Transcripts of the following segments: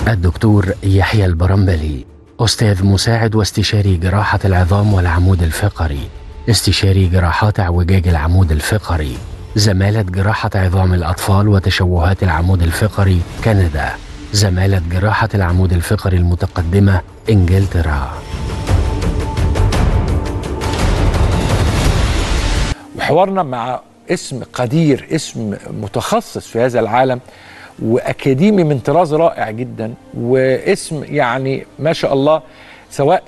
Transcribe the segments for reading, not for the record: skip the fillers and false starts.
الدكتور يحيى البرمبلي، أستاذ مساعد واستشاري جراحة العظام والعمود الفقري، استشاري جراحات اعوجاج العمود الفقري، زمالة جراحة عظام الأطفال وتشوهات العمود الفقري كندا، زمالة جراحة العمود الفقري المتقدمة إنجلترا. وحوارنا مع اسم قدير، اسم متخصص في هذا العالم وأكاديمي من طراز رائع جدا، واسم يعني ما شاء الله، سواء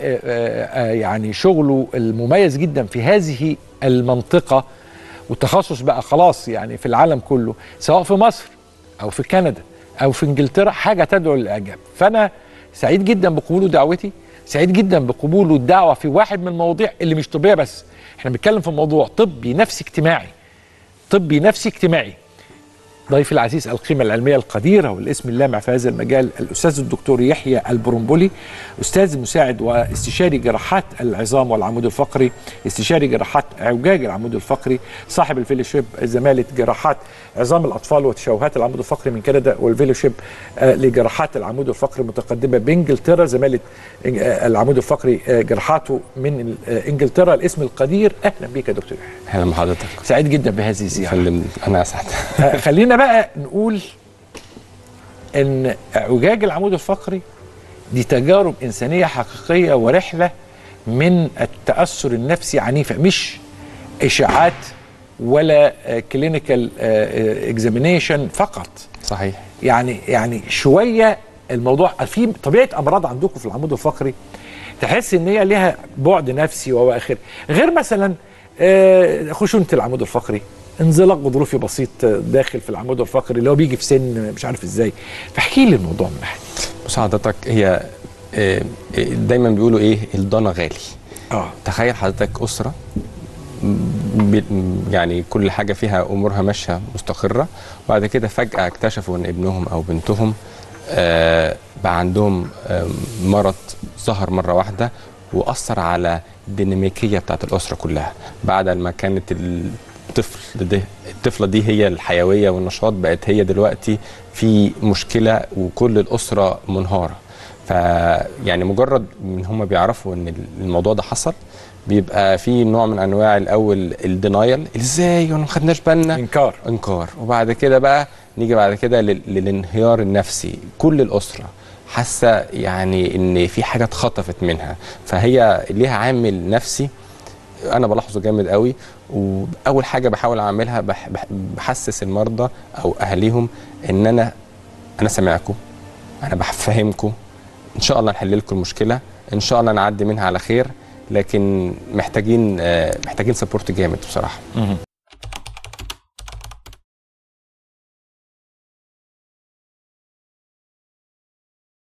يعني شغله المميز جدا في هذه المنطقة والتخصص بقى خلاص يعني في العالم كله، سواء في مصر أو في كندا أو في إنجلترا، حاجة تدعو للإعجاب. فأنا سعيد جدا بقبوله دعوتي، سعيد جدا بقبوله الدعوة في واحد من المواضيع اللي مش طبية بس، احنا بنتكلم في موضوع طبي نفسي اجتماعي، طبي نفسي اجتماعي. ضيفي العزيز القيمة العلمية القديرة والاسم اللامع في هذا المجال، الأستاذ الدكتور يحيى البرمبلي، أستاذ مساعد واستشاري جراحات العظام والعمود الفقري، استشاري جراحات اعوجاج العمود الفقري، صاحب ال fellowship زمالة جراحات عظام الأطفال وتشوهات العمود الفقري من كندا، وال fellowship لجراحات العمود الفقري المتقدمة بإنجلترا، زمالة العمود الفقري جراحاته من إنجلترا، الاسم القدير. أهلا بك يا دكتور يحيى. أهلا بحضرتك، سعيد جدا بهذه الزيارة. أنا أسعد. خلينا بقى نقول ان اعوجاج العمود الفقري دي تجارب انسانيه حقيقية ورحله من التاثر النفسي عنيفة، مش اشاعات ولا clinical examination فقط. صحيح. يعني شوية الموضوع في طبيعة امراض عندكم في العمود الفقري تحس ان هي ليها بعد نفسي واخر، غير مثلا خشونة العمود الفقري، انزلاق غضروفي بسيط داخل في العمود الفقري اللي هو بيجي في سن مش عارف ازاي. فاحكي لي الموضوع من ناحية. بص حضرتك، هي دايما بيقولوا ايه، الضنا غالي. تخيل حضرتك اسره يعني كل حاجة فيها امورها ماشية مستقره، وبعد كده فجاة اكتشفوا ان ابنهم او بنتهم بقى عندهم مرض ظهر مرة واحدة واثر على الديناميكيه بتاعت الاسرة كلها. بعد ما كانت الطفل ده، الطفلة دي هي الحيوية والنشاط، بقت هي دلوقتي في مشكلة وكل الاسرة منهاره. فيعني مجرد ان هم بيعرفوا ان الموضوع ده حصل، بيبقى في نوع من انواع الاول ال denial، ازاي وما خدناش بالنا، انكار، وبعد كده بقى نيجي بعد كده للانهيار النفسي. كل الاسرة حاسه يعني ان في حاجة اتخطفت منها، فهي ليها عامل نفسي انا بلاحظه جامد قوي. واول حاجة بحاول اعملها بحسس المرضى او اهاليهم ان انا سامعكم، انا بفهمكم، ان شاء الله نحل لكم المشكلة، ان شاء الله نعدي منها على خير، لكن محتاجين support جامد بصراحة.